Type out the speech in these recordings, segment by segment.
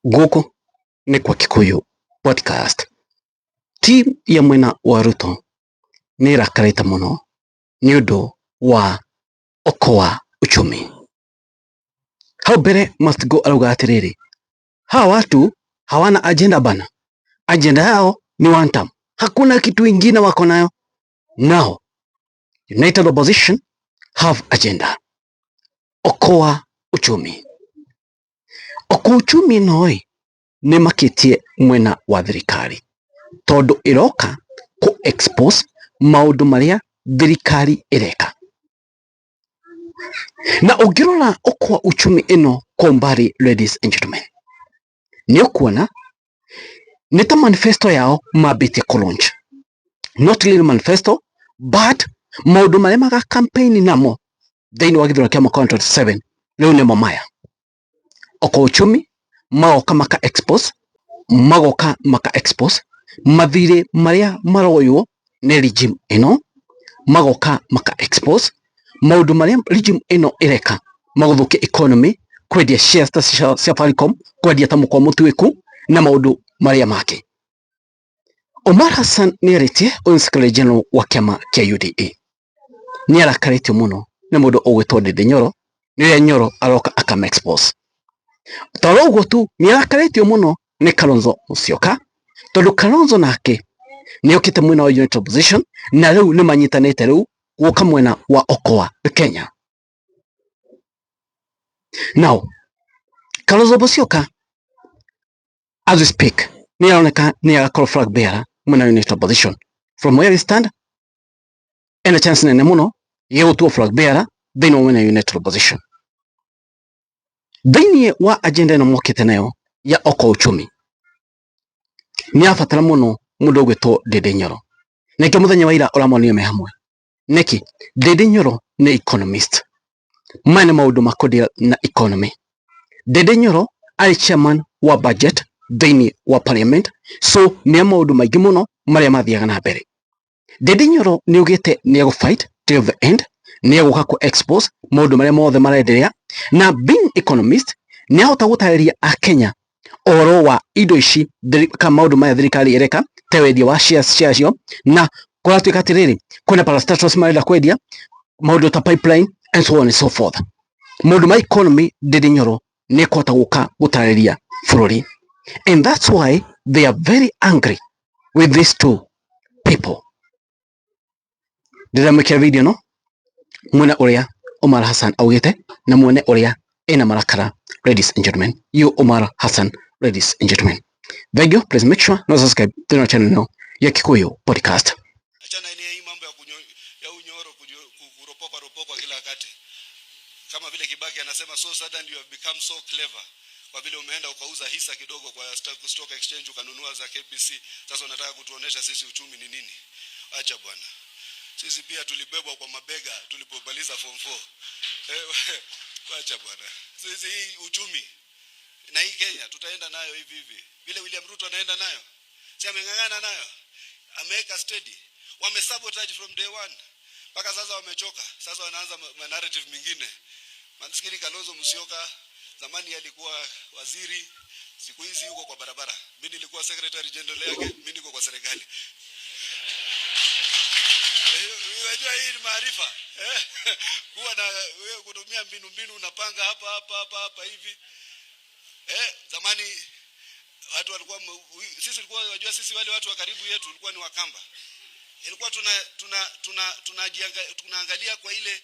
Gũkũ nĩ kwa Kikuyu Podcast. Team ya mwena wa Ruto nĩ ĩrakarĩte mũno nĩ ũndũ wa Okoa Uchumi. Hau mbere must go arauga atĩrĩrĩ, hawa watu hawana agenda bana, agenda yao ni one term, hakuna kitu ingine wako nayo. Now United Opposition have agenda, Okoa Uchumi. Okoa Uchumi ĩno ĩ nĩ makĩtie mwena wa thirikari tondũ ĩroka kũ expose maũndũ marĩa thirikari ĩreka. Na ũngĩrora Okoa Uchumi ĩno kwa umbali, ladies and gentlemen, nĩ ũkuona nĩ ta manifesto yao mambĩtie kũ launch, not really manifesto but maũndũ marĩa maga campaign namo thĩinĩ wa gĩthurano kĩa mwaka wa 27 rĩu nĩmo maya. Okoa Uchumi magoka maka expose, magoka maka expose mathirĩ marĩa maroywo nĩ regime ĩno, magoka maka expose maũndũ marĩa regime ĩno ĩreka magũthũkia economy, kwendia shares ta cia Safaricom, kwendia ta mũkwa mũtuĩku na maũndũ marĩa mangĩ. Omar Hassan nĩ arĩtie, ũyũ nĩ Secretary General wa kĩama kĩa UDA, nĩ arakarĩtio mũno nĩ mũndũ ũgwĩtwo Ndindi Nyoro, nĩ ũrĩa Nyoro aroka akam expose. Toro ũguo tu, nĩ arakarĩtio mũno nĩ Kalonzo Musyoka tondũ Kalonzo nake nĩ okĩte mwena wa United Opposition na rĩu nĩ manyitanĩte rĩu gũka mwena wa Okoa Kenya. Now Kalonzo Musyoka as we speak nĩ aroneka nĩ agakorwo flag bearer mwena wa United Opposition. From where we stand, ena chance nene mũno ya gũtuo flag bearer thĩinĩ wa mwena wa United Opposition. Thĩinĩ wa agenda ĩno mokĩte nayo ya Okoa Uchumi nĩ abatara mũno mũndũ ũgwĩtwo Ndindi Nyoro. Nĩkĩo mũthenya wa ira ũramonire me hamwe. Nĩkĩ? Ndindi Nyoro nĩ economist. Maya nĩ maũndũ ma kũ deal na economy. Ndindi Nyoro arĩ chairman wa budget thĩinĩ wa parliament, so nĩ maũndũ maingĩ mũno marĩa mathiaga na mbere. Ndindi Nyoro nĩ augĩte nĩ egũ fight till the end, nĩ egũka kũ expose maũndũ marĩa mothe marenderea, na being economist nĩ ahota gũtarĩria akenya ũhoro wa indo ici kana maũndũ maya thirikari ĩreka ta wendia wa shares ciacio, na kũratuĩka atĩrĩrĩ kwĩna parastatals marenda kwendia maũndũ ta pipeline and so on and so forth. Maũndũ ma economy Ndindi Nyoro nĩ ekũhota gũka gũtarĩria bũrũri, and that's why they are very angry with these two people. Ndĩramwĩkĩra video ĩno mwena ũrĩa Omar Hassan augĩte na mwene ũrĩa ena marakara. Ladies and gentlemen, you Omar Hassan, ladies and gentlemen, thank you. Please make sure no subscribe to our channel no ya Kikuyu Podcast. Achana ni hii mambo ya unyoro kuropokwa ropokwa kila wakati. Kama vile Kibaki anasema, "So suddenly you have become so clever." Kwa vile umeenda ukauza hisa kidogo kwa stock exchange, ukanunua za KBC, sasa unataka kutuonesha sisi uchumi ni nini? Acha bwana. Sisi pia tulibebwa kwa mabega tulipomaliza form 4. Acha bwana. Sisi hii uchumi na hii Kenya tutaenda nayo hivi hivi. Vile William Ruto anaenda nayo. Si ameng'ang'ana nayo? Ameweka steady. Wame sabotage from day one. Mpaka sasa wamechoka. Sasa wanaanza ma narrative mingine. Maskini Kalonzo Musyoka zamani alikuwa waziri, siku hizi yuko kwa barabara. Mimi nilikuwa secretary general yake, mimi niko kwa serikali. Unajua hii ni maarifa. Kuwa na wewe kutumia mbinu mbinu, unapanga hapa hapa hapa hapa hivi. Zamani watu walikuwa, sisi tulikuwa, unajua sisi wale watu wa karibu yetu tulikuwa ni Wakamba. Ilikuwa tunaangalia kwa ile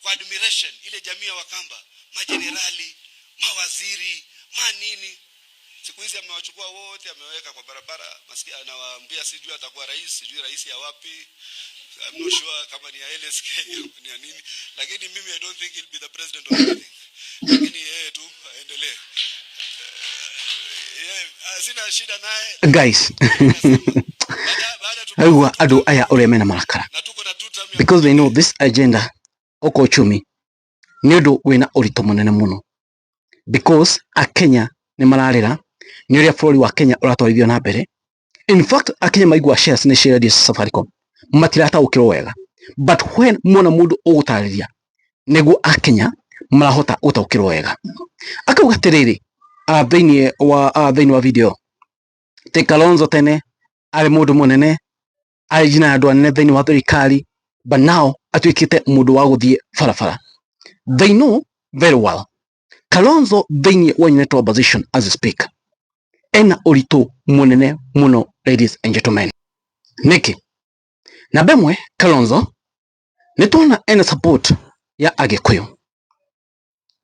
kwa admiration ile jamii ya Wakamba, majenerali, mawaziri, manini. Siku hizi amewachukua wote, ameweka kwa barabara, masikia anawaambia sijui atakuwa rais, sijui rais ya wapi. I'm not sure kama ni ya LSK ama ni ya nini, lakini mimi I don't think he'll be the president of anything. Lakini yeye tu aendelee. Sina shida naye. Guys, Baada aigua andũ aya ũrĩa mena marakara na tuko na two term ya because they know this agenda Okoa Uchumi nĩ ũndũ wĩna ũritũ mũnene mũno because akenya nĩ mararĩra nĩ ũrĩa bũrũri wa Kenya ũratwarithio na mbere. In fact, akenya maigua shares nĩ cirendio Safaricom matirataũkĩrwo wega, but when mona mũndũ ũgũtarĩria nĩguo akenya marahota gũtaũkĩrwo wega. Akauga atĩrĩrĩ, Thĩinĩ wa video ti Kalonzo tene arĩ mũndũ mũnene, arĩ nginya andũ anene thĩinĩ wa thirikari, but now atuĩkĩte mũndũ wa gũthiĩ barabara. They know very well Kalonzo thĩinĩ wa United Opposition as we speak ena ũritũ mũnene mũno, ladies and gentlemen. Nĩkĩ? Namba ĩmwe, Kalonzo nĩ tuona ena support ya Agĩkũyũ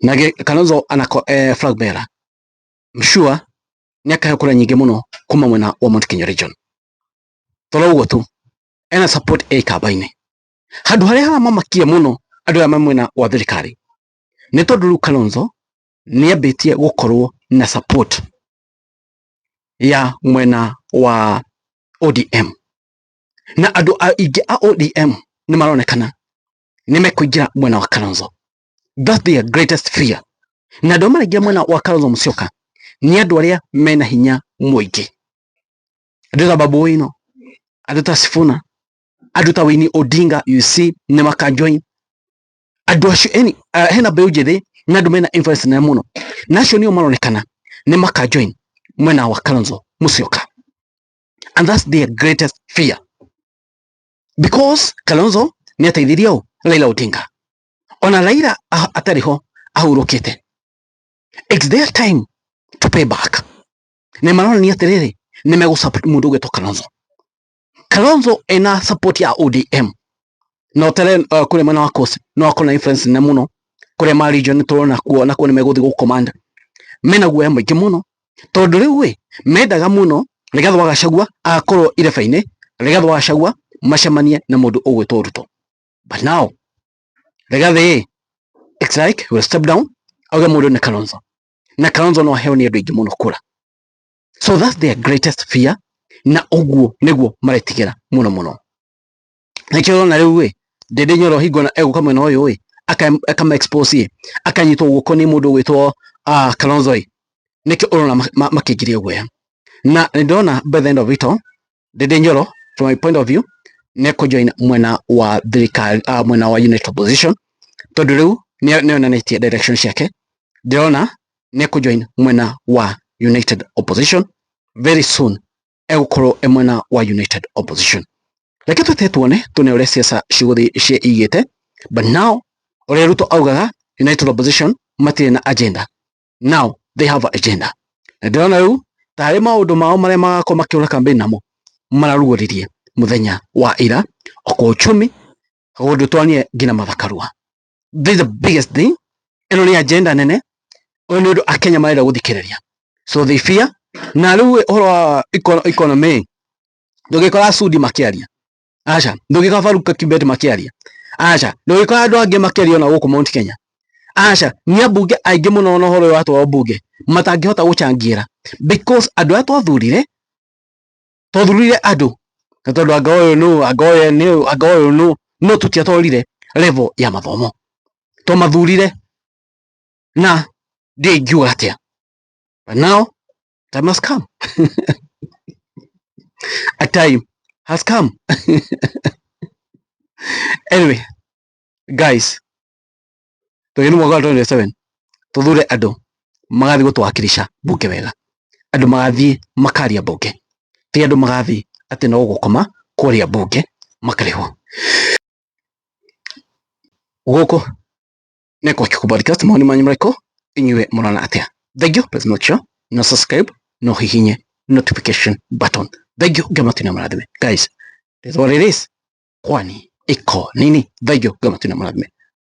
na Kalonzo anako flag bearer. I'm sure nĩ akaheo kura nyingĩ mũno kuma mwena wa Mount Kenya region. Toro ũguo tu, ena support ĩ kamba-inĩ. Handũ harĩa haramamakia mũno andũ aya me mwena wa thirikari nĩ tondũ rĩu Kalonzo nĩ ambĩtie gũkorwo na support ya mwena wa ODM, na andũ aingĩ a ODM nĩ maronekana nĩ mekũingĩra mwena wa Kalonzo. That's their greatest fear. Na andũ maraingĩra mwena wa Kalonzo Musyoka nĩ andũ arĩa mena hinya mũingĩ, andũ ta Babu Owino, andũ ta Sifuna, andũ ta Winnie Odinga, you see, nĩ makajoin andũ acio. Eni hena mbeũ njĩthĩ na andũ mena influence nene mũno, na acio nĩo maronekana nĩ makajoin mwena wa Kalonzo Musyoka, and that's their greatest fear, because Kalonzo nĩ ateithirie ũ Raila Odinga ona Raila atarĩ ho ahurũkĩte. It's their time to pay back. Nĩ maronania atĩrĩrĩ, nĩ megũ support mũndũ ũgwĩtwo Kalonzo. Kalonzo ena support ya ODM na ũtere kũrĩa mwena wa Coast no akorwo na influence nene mũno. Kũrĩa ma region tũrona kuo nakuo nĩ megũthiĩ gũ command mena guoya mũingĩ mũno, tondũ rĩu ĩ mendaga mũno Rigathĩ wa Gachagua agakorwo ireba-inĩ, Rigathĩ wa Gachagua macemanie na mũndũ ũgwĩtwo Ruto. But now Rigathĩ, it's like he will step down, auge mũndũ nĩ Kalonzo, na Kalonzo no aheo nĩ andũ aingĩ mũno kura. So that's their greatest fear, na ũguo nĩguo maretigĩra mũno mũno. Nĩkĩo ũrona rĩu ĩ Ndindi Nyoro hingo na egũka mwena ũyũ ĩ akama expose ĩ akanyitwo guoko nĩ mũndũ ũgwĩtwo Kalonzo ĩ. Nĩkĩo ũrona makĩingĩria guoya, na nĩ ndĩrona by the end of it all, Ndindi Nyoro, from my point of view, nĩ ekũjoin mwena wa thirikari, mwena wa United Opposition, tondũ rĩu nĩ onanĩtie direction ciake. Ndĩrona nĩ ekũjoin mwena wa United Opposition very soon, egũkorwo e mwena wa United Opposition. Reke twete tuone tuone ũrĩa ciaca cigũthiĩ ciĩigĩte. But now ũrĩa Ruto augaga United Opposition matirĩ na agenda, now they have an agenda, na ndĩrona rĩu tarĩ maũndũ mao marĩa magakorwo makĩũra campaign namo mararugũririe mũthenya wa ira oko uchumi ũndũ twanie nginya Martha Karua. This is the biggest thing. Ĩno nĩ agenda nene. Ũyũ nĩ ũndũ akenya marenda gũthikĩrĩria, so they fear. Na rĩu ũhoro wa economy, ndũngĩkora Sudi makĩaria, aca. Ndũngĩkora Farouk Kibet makĩaria, aca. Ndũngĩkora andũ angĩ makĩaria ona gũkũ Mount Kenya, aca. Nĩ ambunge aingĩ mũno na ũhoro ũyũ watwarwo mbunge matangĩhota gũcangĩra, because andũ arĩa twathurire andũ na tondũ anga ũyũ nũ, anga ũyũ nĩ, anga ũyũ nũ, no tũtiatwarire level ya mathomo twamathurire na ndingiuga atĩa. But now time has come, a time has come. Anyway guys, tũgĩ mwaka wa 2027 tuthure andũ magathiĩ gũtũwakilisha bunge wega, andũ magathiĩ makaria bunge, ti andũ magathiĩ atĩ no gũkoma kũrĩa bunge makarĩhwo. Gũkũ nĩ kwa Kikuyu Podcast. Maoni manyu marĩkũ? Inyuĩ mũrona atĩa? Thank you. Please make sure no subscribe, no hihinye notification button. Thank you. Ngai matuna marathime. Guys, this is what it is. Kwani iko nini? Thank you. Ngai matuna marathime.